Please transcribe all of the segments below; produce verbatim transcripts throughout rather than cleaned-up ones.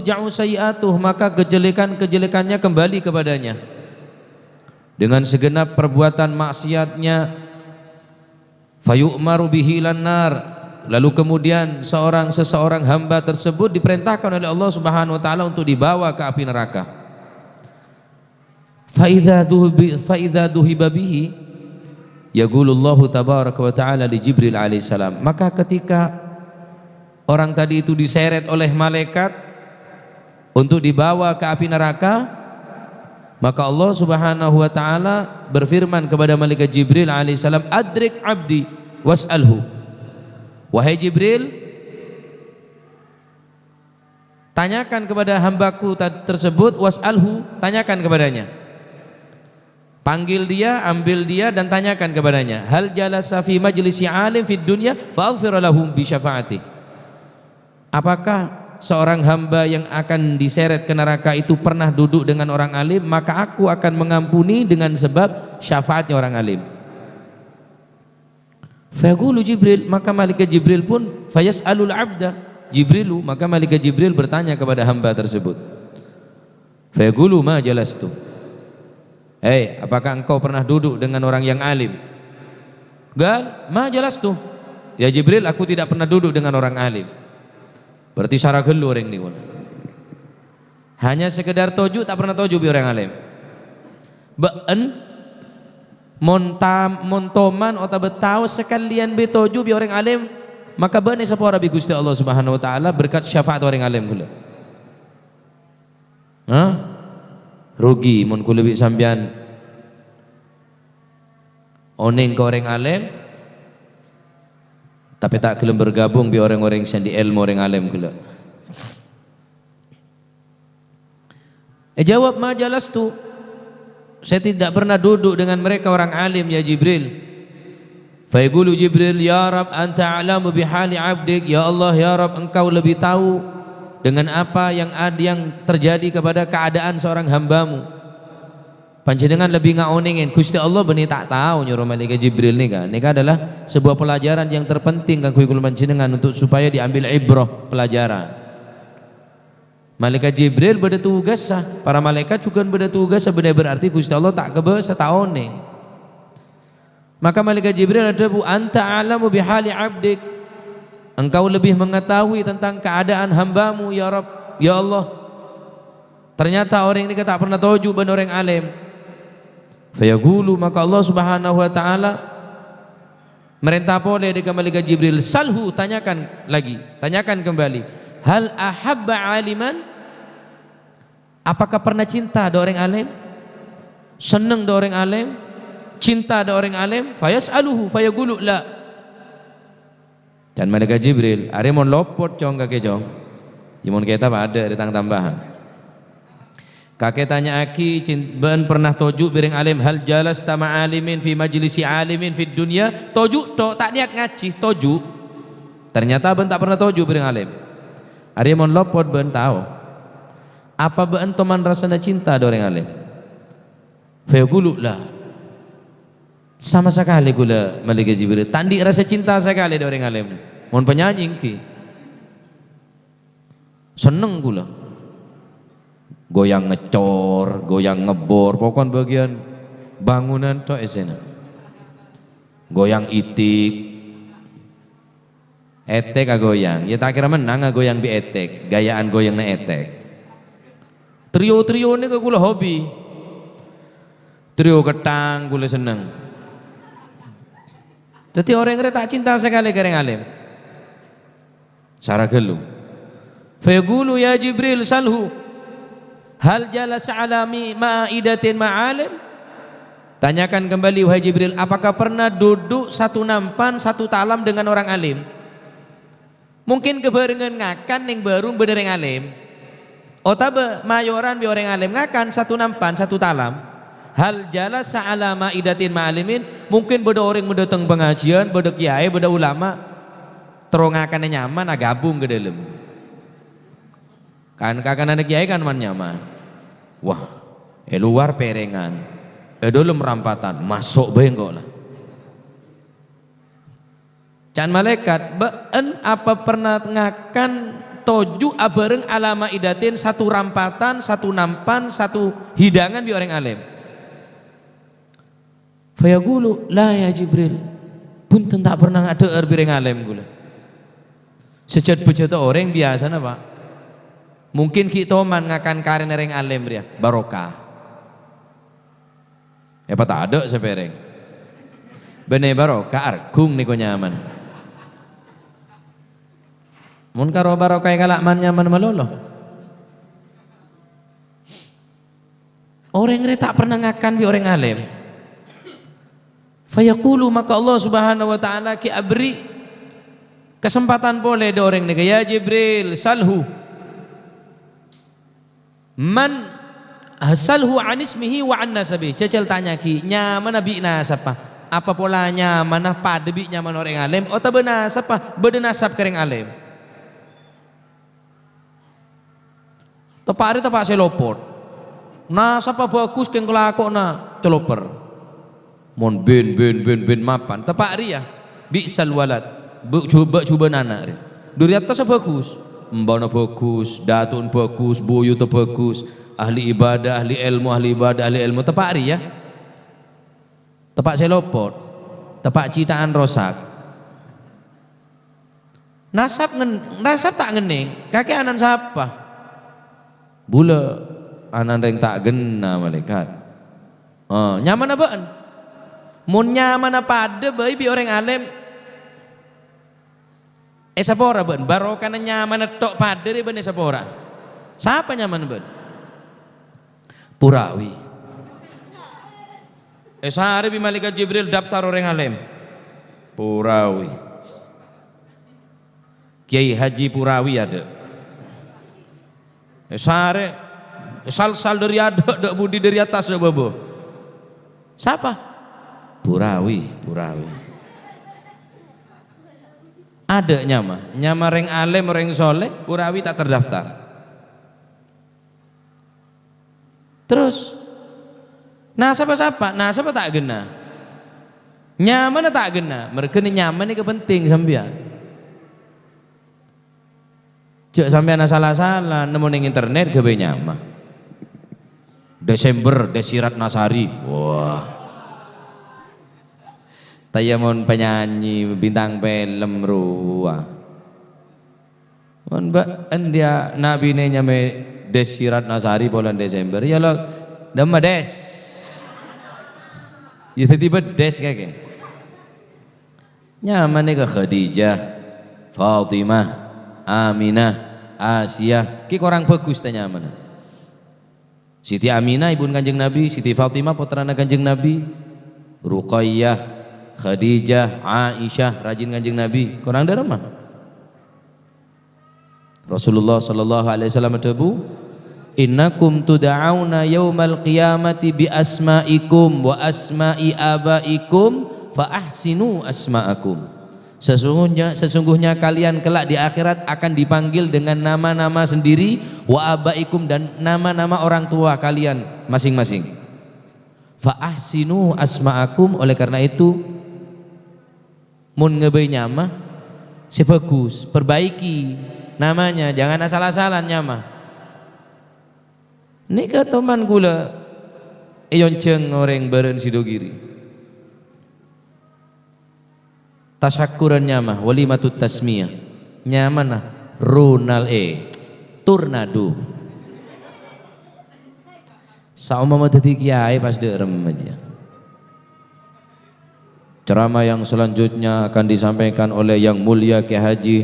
turja'u sayyi'atuh, maka kejelekan-kejelekannya kembali kepadanya. Dengan segenap perbuatan maksiatnya, fayu'maru bihi ilan nar, lalu kemudian seorang, seseorang hamba tersebut diperintahkan oleh Allah Subhanahu wa Ta'ala untuk dibawa ke api neraka. Fa idza dzuhibi-, fa idza dzuhiba bihi, yaqulullahu tabaraka wa ta'ala li Jibril alaihissalam. Maka ketika orang tadi itu diseret oleh malaikat untuk dibawa ke api neraka, maka Allah Subhanahu wa Ta'ala berfirman kepada malaikat Jibril alaihissalam, "Adrik abdi was'alhu." Wahai Jibril, tanyakan kepada hambaku ta-, tersebut, was'alhu, tanyakan kepadanya. Panggil dia, ambil dia, dan tanyakan kepadanya, "Hal jalasa fi majlisi alim fid dunya fa aghfira lahu bi syafaati?" Apakah seorang hamba yang akan diseret ke neraka itu pernah duduk dengan orang alim, maka aku akan mengampuni dengan sebab syafaatnya orang alim. Fayaqulu Jibril, maka malaikat Jibril pun, fayas'alul abda Jibrilu, maka malaikat Jibril bertanya kepada hamba tersebut. Fayaqulu, "Ma jalastu?" "Hei, apakah engkau pernah duduk dengan orang yang alim?" "Qal, ma jalastu." "Ya Jibril, aku tidak pernah duduk dengan orang alim." Berarti sara ghâllu orèng nèko. Hanya sekedar toju', ta' pernah toju' bi' orèng alim. Bâ'en mon tam-, mon toman otabâ tao sakalèyan bi' toju' bi' orèng alim, maka bâ'en èsapora bi' Ghustè Allah Subhanahu wa Ta'ala berkat syafaat orèng alim ghulâ. Hah? Rugi mon ghulâ bi' sampèyan onèng ka orèng alim, tapè ta' ghellem bergabung bi' orèng-orèng sè andi' èlmo orèng alim ghulâ. Èjawab, "Ma jalastu, saya tidak pernah duduk dengan mereka orang alim, ya Jibril." Fayaqulu Jibril, "Ya Rabb, anta a'lamu bihali abdik." Ya Allah, ya Rabb, Engkau lebih tahu dengan apa yang ad-, yang terjadi kepada keadaan seorang hambamu. Panjhennengngan lebih ngaonèngè, Ghustè Allah bânnè ta' tao nyoro malaikat Jibril nèka. Nèka adalah sebuah pelajaran yang terpenting kaangghuy kaulâ panjhennengngan untuk supaya diambil ibrah, pelajaran. Malaikat Jibril bâdâ tugassa, para malaikat jhughân bâdâ tugassa, bânnè berarti Ghustè Allah ta' kabâsa, ta' onèng. Maka malaikat Jibril adhâbu, "Anta a'lamu bihali abdik." Engkau lebih mengetahui tentang keadaan hambamu, ya Rabb, ya Allah. Ternyata orèng nèka ta' pernah toju' bân orèng alim. Fayaqulu, maka Allah Subhanahu wa Ta'ala marènta polè dâ' ka malaikat Jibril, "Salhu, tanyakan lagi, tanyakan kembali. Hal ahabba aliman? Apakah pernah cinta dâ' orèng alim? Senneng dâ' orèng alim? Cinta dâ' orèng alim?" Fayas'aluhu, fayaqulu, "La." Can malaikat Jibril, "Arè mon lopot, Cong, kakè, Cong. Yâ, mon kètab adâ' arè tang tambahan. Kakè tanya'aghi, cin-, bâ'en pernah toju' bi' orèng alim, hal jalasta ma'a alimin fi majlisi alimin fid dunya?" Toju' tok, ta' niyat ngajhi, toju'. Ternyata bâ'en ta' pernah toju' bi' orèng alim. Arè mon lopot bâ'en tao. Apa bâ'en toman rassana cinta dâ' orèng alim? Fayaqulu, "La." Sama sakalè ghulâ, malaikat Jibril, ta' andi' rassa cinta sakalè dâ' orèng alim. Mon penyanyi èngghi. Senneng ghulâ. Goyang ngècor, goyang ngebbor, pokon bâgiyân bangunan tok èssèna. Goyang itik. Ètèk agoyang. Yâ, ta' kèra mennang agoyang bi' ètèk. Gaya'an goyangnga ètèk. Trio-trio nèka ghulâ hobi. Trio ketthang ghulâ senneng. Dhâddhi orèng rè ta' cinta sakalè ka orèng alim. Sara ghâllu. Fayaqulu, "Ya Jibril, salhu. Hal jalasa ala mi-, ma'idatin ma'alim?" Tanyakan kembali, wahai Jibril, apakah pernah duduk satu nampan, satu talam dengan orang alim? Mungkin kabhârengan ngakan neng bârung bâdâ rèng alim. Otabâ mayoran bi' orèng alim ngakan satu nampan, satu talam. Hal jalasa ala ma'idatin ma'alimin, mungkin bâdâ orèng mon dâteng pangajiân, bâdâ kiyaè, bâdâ ulama, terro ngakanna nyaman, agabung ka dâlem. Kan kakananna kiyaè kan man nyaman. Wah, è lowar pèrèngan, è dâlem rampatan, maso' bhâi engko' la. Can malaèkat, "Bâ'en apa pernah ngakan toju' abhâreng ala maidatin, satu rampatan, satu nampan, satu hidangan bi' orèng alim. Fayaqulu, "La ya Jibril, bhunten ta' pernah adhâ'âr bi' rèng alim kaulâ." Sajhât-bhâjhâtta orèng biyasana, Pak. Mungkin ghi' toman ngakan karèna rèng alim rèya, barokah. Èpatadâ' sapèrèng. Bânnè barokah, arghung nèko nyaman. Mon karo barokah èkala' man-nyaman malolo. Orèng rè ta' pernah ngakan bi' orèng alim. Fayaqulu, maka Allah Subhanahu wa Ta'ala ghi' aberri' kasempatan polè dâ' orèng nèka, "Ya Jibril, salhu." Man, salhu an ismihi wa an nasabihi. Jhâjhâl tanya'aghi, nyamana bi' nasabhâ. Apa pola nyamana padâ bi' nyamana orèng alim, otabâ nasabhâ, bâdâ nasab ka rèng alim? Teppa' rè teppa' sè lopot. Nasabhâ bhâghus kèng kalakowanna coloper. Mon bin, bin, bin, bin mapan. Teppa' rèya. Bi'sal walad. Bu-, ju-, bâ'-jubâ'na ana' rè. Dâri attassa bhâghus. Embana bhâghus, dâtuna bhâghus, buyutta bhâghus. Ahli ibadah, ahli èlmo, ahli ibadah, ahli èlmo. Teppa' rèya. Teppa' sè lopot. Teppa' citha'an rosak. Nasab ngen-, nasab ta' ngennèng, kakè ana'na sapa? Bulâ, ana'na rèng ta' ghenna, malaèkat. Oh, nyamana bâ'na? Mon nyamana padâ bhâi bi' orèng alim, èsapora bâ'na, barokana nyamana tho' padâ rè bâ'na èsapora. Sapa nyamana bâ'na? Purawi. Èsarè bi' Malaèkat Jibril daftar orèng alim. Purawi. Kiai Haji Purawi adâ'. Èsarè, èsalsal dâri adâ', dâ' budi, dâri attas, dâ' bâbâ. Sapa? Purawi, Purawi. Adâ' nyama, nyama rèng alim, rèng soleh, Purawi ta' terdaftar. Terros, nasabhâ sapa? Nasabhâ ta' ghenna. Nyamana ta' ghenna. Merghâna nyama nèka penting sampèyan. Jhâ' sampèyan asal-asalan nemmo neng internet ghâbây nyama. Desember, Desirat Nasari. Wah. Taya mon penyanyi, bintang film rowa. Mon bâ-, endâ' nabinè nyamè Desirat Nasari polana Desember, ya lo, dâmma Des. Ya dhâddhi bâdâs kakè. Nyamana ka Khadijah, Fatimah, Aminah, Asiyah. Kè korang bhâghus ta' nyamana? Siti Aminah, ibuna Kanjeng Nabi, Siti Fatimah, pottrana Kanjeng Nabi, Ruqayyah, Khadijah, Aisyah, rajina Kanjeng Nabi. Korang dâ' remma? Rasulullah sallallahu alaihi wasallam adhâbu, "Innakum tud'auna yaumal qiyamati bi asma'ikum wa asma'i abaikum, fa ahsinu asma'akum." Sesungguhnya, sesungguhnya kalian kelak di akhirat akan dipanggil dengan nama-nama sendiri, wa abaikum, dan nama-nama orang tua kalian masing-masing. Fa ahsinu asma'akum, oleh karena itu, mon ngabâi nyama sè bhâghus, perbaiki namanya, jangan asal-asalan nyama. Nèka toman kaulâ èyonjhâng orèng bârâ'na Sidogiri. Tasakkuran nyama, walimatut tasmiyah. Nyamana Ronal, eh, Tornado. Saompama dhâddhi kiyaè pas dâ' remma jiyâ. Ceramah yang selanjutnya akan disampaikan oleh Yang Mulia Kiai Haji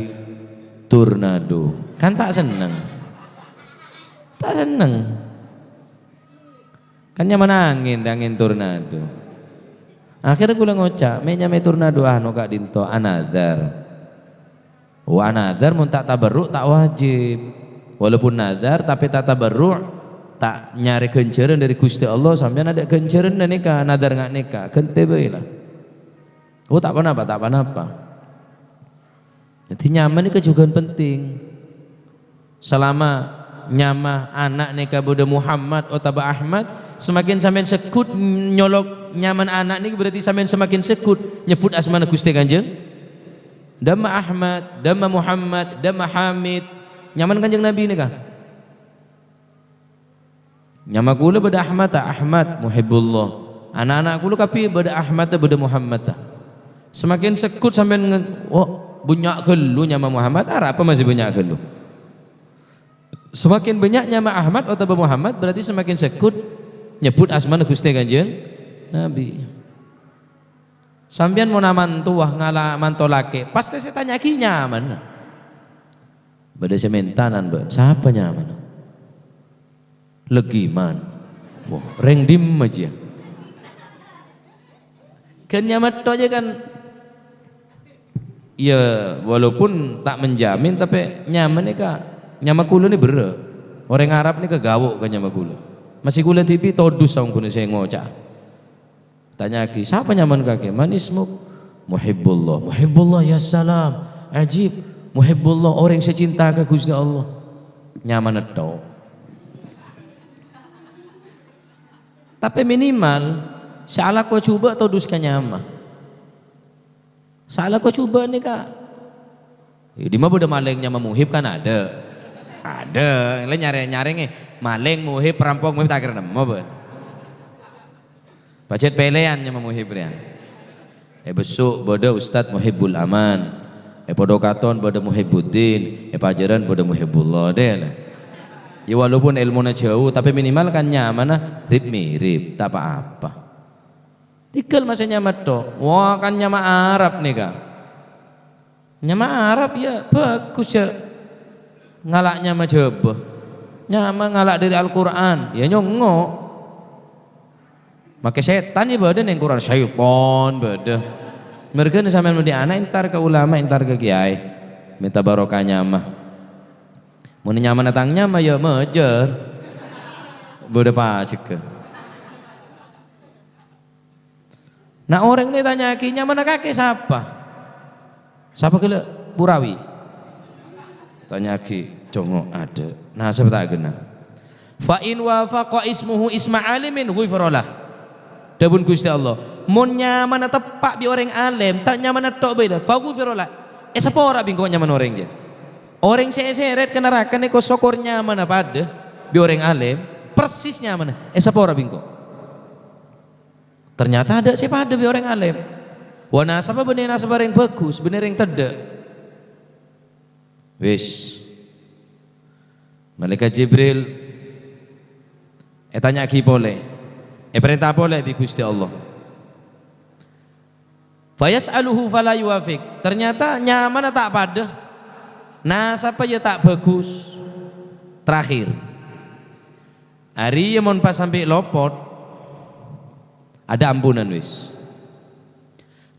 Tornado. Kan ta' senneng. Ta' senneng. Kan nyamana angèn, angèn tornado. Akhirnya kaulâ ngoca', "Mè' nyamè tornado anu ka'dinto, anadhâr." Wa nadhâr mon ta' tabarru' ta' wajib. Walaupun nadhâr, tapè ta' tabarru', ta' nyarè ghânjhârân dâri Ghustè Allah, sampèyan adâ' ghânjhârânna nèka, nadhâr nga' nèka, ghântè bhâi la. Oh, ta' ponapa, ta' ponapa. Dhâddhi nyama nèka jhughân penting. Salama nyama ana' nèka bâdâ Muhammad otabâ Ahmad, semakin sampèyan segghut nyolok nyamana ana' nèka, berarti sampèyan semakin segghut nyebbhut asmana Ghustè Kanjeng. Dâmma Ahmad, dâmma Muhammad, dâmma Hamid, Nyamana Kanjeng Nabi nèka. Nyama kaulâ bâdâ Ahmad, Ahmad, Muhibbullah. Ana'-ana' kaulâ kabbhi bâdâ Ahmad, bâdâ Muhammad. Semakin segghut sampèyan nge-, oh, bânnya' ghâllu nyama Muhammad, arapa masih bânnya' ghâllu? Semakin bânnya' nyama Ahmad otabâ Muhammad, berarti semakin segghut nyebbhut asmana Ghustè Kanjeng Nabi. Sampèyan mon amantowa ngala' manto lakè', pastè sè ètanya'aghi nyamana. Bâdâ sè mentanan, bâ', sapa nyamana? Legiman. Wah, rèng dimma jiyâ? Ghân nyama tho' jiyâ kan. Iyâ, walaupun ta' menjamin, tapè nyama nèka, nyama kaulâ nè berrâ'. Orèng Arab nèka gawo' ka nyama kaulâ. Masih kaulâ dhibi' todus saongghuna sè ngoca'. Tanya'aghi, "Sapa nyamana kakè?" "Man ismuk?" "Muhibbullah." "Muhibbullah, ya salam. Ajib. Muhibbullah, orèng sè cinta ka Ghustè Allah." Nyamana tho'. Tapè minimal, sè alako jhubâ' todus ka nyama. Sè alako jhubâ' nèka. È dimma bâdâ malèng nyama Muhib kan adâ'. Adâ', la nyarè-, nyarèngè malèng, Muhib, perampok, Muhib ta' kèra nemmo, bâ. Pajhât pèlèyan nyama Muhib rèya. È Besso' bâdâ Ustadz Muhibbul Aman. È Podokaton bâdâ Muhibbuddin. È Pajaran bâdâ Muhibbullah, dè, la. Ya, walaupun èlmona jhâu, tapè minimal kan nyamana rip-mirip, ta' pa-apa. Tèghâl masè nyama tho'. Wah, kan nyama Arab nèka. Nyama Arab, ya, bhâghus, jhâ' ngala' nyama Jhâbâ. Nyama ngala' dâri Al-Qur'an, ya, nyongngo'. Makè sètan, ya, bâdâ neng Qur'an, syaitan bâdâ. Mèrghâna sampèyan mon dâri ana', entar ka ulama, entar ka kiyaè. Mènta barokah nyama. Mon nyamana tang nyama, ya, majâr. Bâdâ pajhekka. Na, orèng nè tanya'aghi, "Nyamana kakè sapa?" "Sapa ghellâ'?" "Burawi." Tanya'aghi, "Congo' adâ'. Nasaba ta' ghenna'?" "Fa in wafaqa ismuhu isma alimin ghufira lah." Dhâbuna Ghustè Allah, "Mon nyamana teppa' bi' orèng alim, ta' nyamana tho' bhâi la, fa ghufira lah. Èsapora bi' engko' nyamana orèng jâ'." Orèng sè èsèrèt ka naraka nèko sokor nyamana padâ bi' orèng alim, persis nyamana, èsapora bi' engko'. Ternyata adâ' sè padâ bi' orèng alim. Wa nasaba bânnè nasaba rèng bhâghus, bânnè rèng teddhâ'. Wis. Malaikat Jibril ètanya'aghi polè, èparènta polè bi' Ghustè Allah. Fayas'aluhu fala yuwafiq. Ternyata nyamana ta' padâ. Nasaba ya ta' bhâghus. Terakhir. Arèya mon pas sampè' lopot, adâ' ampunan wis.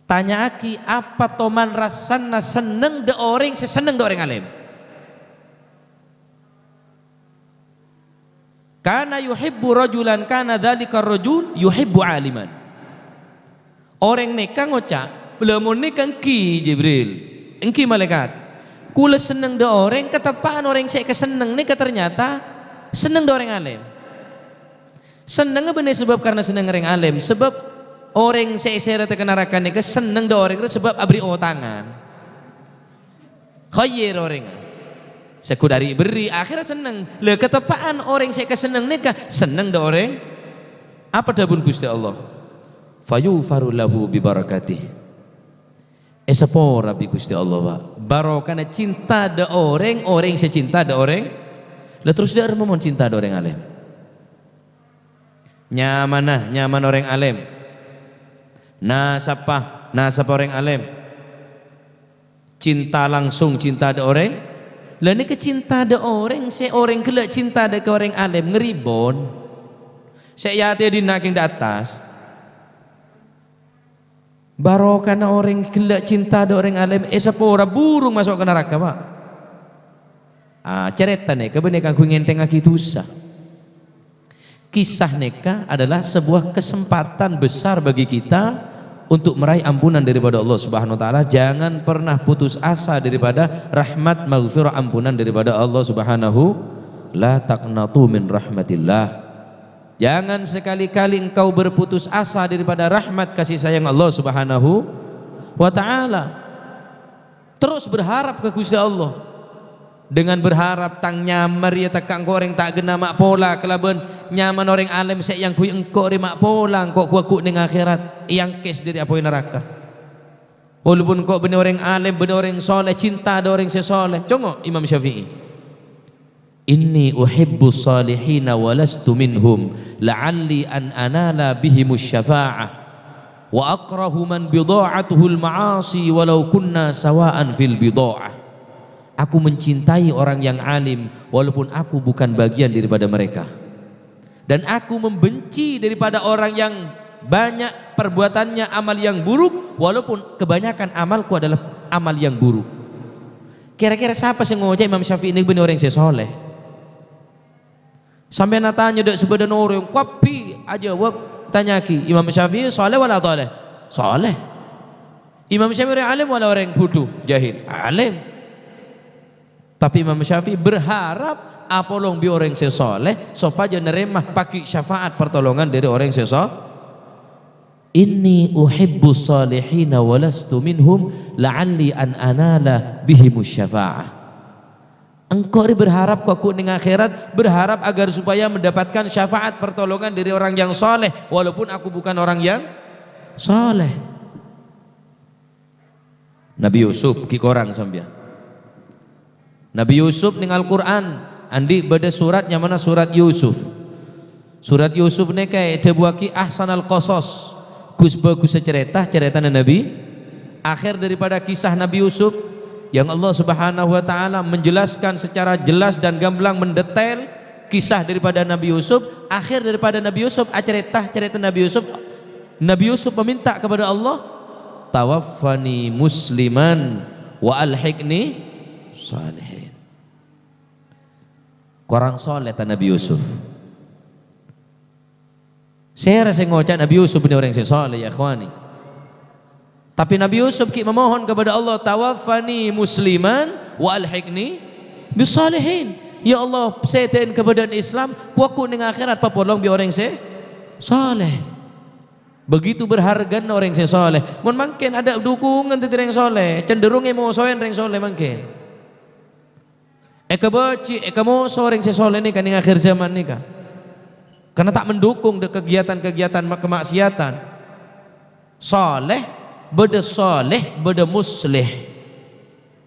Tanya'aghi, apa toman rassana senneng dâ' orèng sè senneng dâ' orèng alim? "Kana yuhibbu rajulan, kana dzalika rajul yuhibbu aliman." Orèng nèka ngoca', "La mon nèka ènggi Jibril, ènggi malaèkat. Kaulâ senneng dâ' orèng, kateppa'an orèng sè èkasenneng nèka ternyata senneng dâ' orèng alim." Sennengnga bânnè sabâb karna senneng rèng alim, sabâb orèng sè èsèrèta ka naraka nèka senneng dâ' orèng rèya sabâb aberri' otangan. Khayyir orèngnga. Sè ghun arè' berri', akhèrra senneng. La, kateppa'an orèng sè èkasenneng nèka senneng dâ' orèng. Apa dhâbuna Ghustè Allah? "Fayughfaru lahu bi barakatih." Èsapora bi' Ghustè Allah, Pak. Barokana cinta dâ' orèng, orèng sè cinta dâ' orèng. La terros dâ' remma mon cinta dâ' orèng alim. Nyamana, nyamana orèng alim. Nasaba, nasaba orèng alim. Cinta langsung, cinta dâ' orèng. La nèka cinta dâ' orèng, sè orèng ghellâ' cinta dâ' ka orèng alim, ngeribon. Sè è atè dinna' kèng dâ' attas. Barokana orèng ghellâ' cinta dâ' orèng alim, èsapora burung maso' ka naraka, Pak. Ah, carèta nèka bânnè kaangghuy ngènthèngngaghi dhusa. Kisah nèka adalah sebuah kesempatan besar bagi kita untuk meraih ampunan daripada Allah Subhanahu wa Ta'ala. Jangan pernah putus asa daripada rahmat, maghfirah, ampunan daripada Allah Subhanahu. La taqnatu min rahmatillah. Jangan sekali-kali engkau berputus asa daripada rahmat kasih sayang Allah Subhanahu wa Ta'ala. Terus berharap ka Ghustè Allah. Dengan berharap tang nyama rèya tekka' engko' orèng ta' ghenna ma' pola kalabân nyamana orèng alèm sè èangghuy engko' rè ma' pola engko' ghu-, ghu-, neng akhèrat, èangkès dhâri apoy naraka. Walaupun engko' bânnè orèng alèm, bânnè orèng soleh, cinta dâ' orèng sè soleh. Congo' Imam Syafi'i. "Inni uhibbus salihina wa lastu minhum, la'alli an anala bihimus syafa'ah. Wa akrahu man bidha'atuhul ma'asi walau kunna sawa'an fil bidha'ah." Aku mencintai orang yang alim, walaupun aku bukan bagian daripada mereka. Dan aku membenci daripada orang yang banyak perbuatannya amal yang buruk, walaupun kebanyakan amalku adalah amal yang buruk. Kira-kira sapa sè ngoca' Imam Syafi'i nèka bânnè orèng sè soleh? Sampèyan atanya dâ' sabâdhân orèng, kabbhi ajâwâb, tanya'aghi, "Imam Syafi'i soleh wala toleh?" Soleh. "Imam Syafi'i orèng alim wala orèng budhu, jahil?" Alim. Tapi Imam Syafi'i berharap apolong bi' orèng sè soleh sopajâ narèma paghi' syafaat partolongan dâri orèng sè so-, "Inni uhibbus salihina wa lastu minhum, la'alli an anala bihimus syafa'ah." Engko' rè berharap ghu-, ghu-, neng akhèrat, berharap agar supaya mendapatkan syafaat pertolongan dari orang yang soleh, walaupun aku bukan orang yang soleh. Nabi Yusuf, ghi' korang sampèyan. Nabi Yusuf neng Al-Qur'an, andi' bâdâ surat nyamana surat Yusuf. Surat Yusuf nèka èdhâbuwâghi ahsanal qasas, gus-bhâgussa carèta, carètana Nabi. Akhir daripada kisah Nabi Yusuf, yang Allah Subhanahu wa Ta'ala menjelaskan secara jelas dan gamblang mendetail kisah daripada Nabi Yusuf. Akhir daripada Nabi Yusuf acarèta, carèta Nabi Yusuf, Nabi Yusuf meminta kepada Allah, "Tawaffani musliman wa alhiqni salihin." Korang soleh ta' Nabi Yusuf? Sèra sè ngoca' Nabi Yusuf nè orèng sè soleh, ya ikhwani? Tapi Nabi Yusuf ghi' memohon kepada Allah, "Tawaffani musliman wa alhiqni bis salihin." Ya Allah, sèdhâ'ân kabâdâ'ân Islam, ghu-, ghu-, neng akhèrat papolong bi' orèng sè soleh. Begitu berhargana orèng sè soleh. Mon mangkèn adâ' dukungan dhâddhi rèng soleh, cenderung èmosoè rèng soleh mangkèn. Èkabâji', èkamoso orèng sè soleh nèka neng akhir zaman nèka. Karena ta' mendukung dâ' kegiatan-kegiatan ma-, kemaksiatan. Soleh, bâdâ soleh, bâdâ musleh.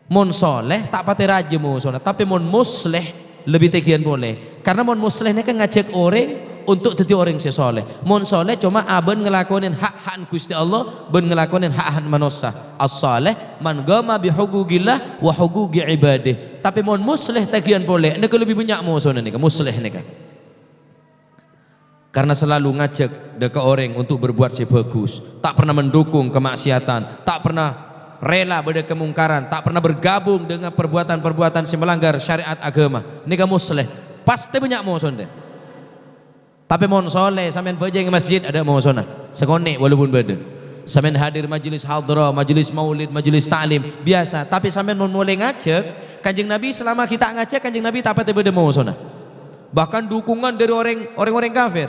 Mon soleh, ta' patè rajâ mosona, tapè mon musleh, lebbi tèghiyân polè. Karena mon musleh nèka ngajhâk orèng untuk dhâddhi orèng sè soleh. Mon soleh coma abân ngalakonè ha'-ha'an Ghustè Allah, bân ngalakonè ha'-ha'an manossa. As-saleh man qama bi huquqillah wa huquqi ibadih. Tapè mon musleh tèghiyân polè, nèka lebbi bânnya' mosona nèka, musleh nèka. Karena selalu ngajhâk dâ' ka orèng untuk berbuat sè bhâghus, ta' pernah mendukung kemaksiatan, ta' pernah rela bâdâ kemungkaran, ta' pernah bergabung dengan perbuatan-perbuatan sè melanggar syariat agama. Nèka musleh, pastè bânnya' mosona. Tapè mon soleh, sampèyan bhâjâng è masjid, adâ' mosona. Sakonè' walaupun bâdâ. Sampèyan hadir majelis hadrah, majelis maulid, majelis ta'lim, biasa. Tapè sampèyan mon molè ngajhâk, Kanjeng Nabi selama ghi' ta' ngajhâk, Kanjeng Nabi ta' patè bâdâ mosona. Bahkan dukungan dari orèng, orèng-orèng kafir.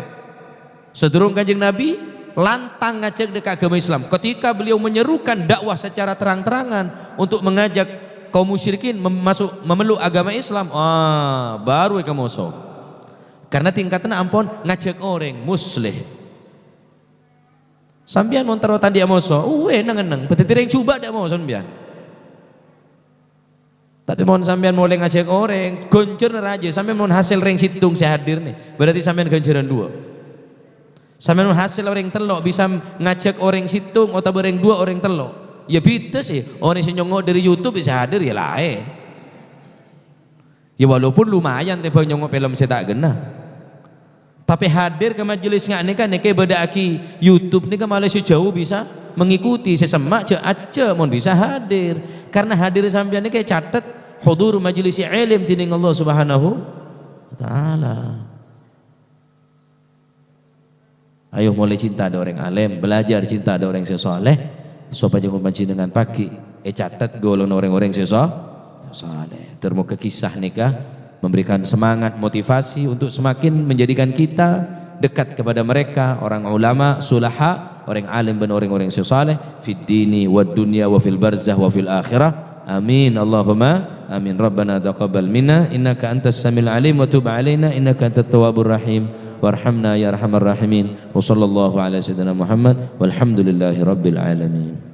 Sadurung Kanjeng Nabi lantang ngajhâk dâ' ka agama Islam. Ketika beliau menyerukan dakwah secara terang-terangan untuk mengajak kaum musyrikin mem-, masuk memeluk agama Islam, ah, baru èkamoso. Karena tingkatna ampon ngajhâk orèng, musleh. Sampèyan mon terro ta' andi' moso, uwè, neng-enneng, dhâddhi rèng jhubâ' dâ' moso sampèyan. Tapè mon sampèyan molè ngajhâk orèng, ghânjhârânna rajâ, sampèyan mon hasèl rèng sèttong sè hadir nè, berarti sampèyan ghânjhârân duwâ'. Sampèyan mon hasèl orèng tello' bisa ngajhâk orèng sèttong otabâ rèng duwâ' orèng tello'. Ya bhidhâ sè, orèng sè nyongngo' dâri YouTube bisa hadir ya laèn. Ya, walaupun lumayan tèmbhâng nyongngo' film sè ta' ghenna. Tapè hadir ka majelis nga' nèka, nèka èbâdâ'âghi YouTube nèka malè sè jhâu bisa mengikuti, sè semma' jhâ'-ajhâ' mon bisa hadir. Karena hadir sampèyan nèka ècatet hudur majelis ilm dhinèng Allah Subhanahu wa Ta'ala. Ayo molè cinta dâ' orèng alèm, belajar cinta dâ' orèng sè soleh, sopajâ mon panjhennengngan paghi' ècatet ghâlâna orèng-orèng sè so-, soleh. Termoga kisah nèka memberikan semangat, motivasi untuk semakin menjadikan kita dekat kepada mereka, orang ulama, sulaha, orèng alèm bân orèng-orèng sè soleh, fid dini wad dunya wa fil barzah wa fil akhirah. Amin, Allahumma amin. Rabbana taqabbal minna innaka antas samiul alim wa tub alaina innaka antat tawwabur rahim. Warhamna ya arhamar rahimin. Wa sallallahu ala sayyidina Muhammad walhamdulillahi rabbil alamin.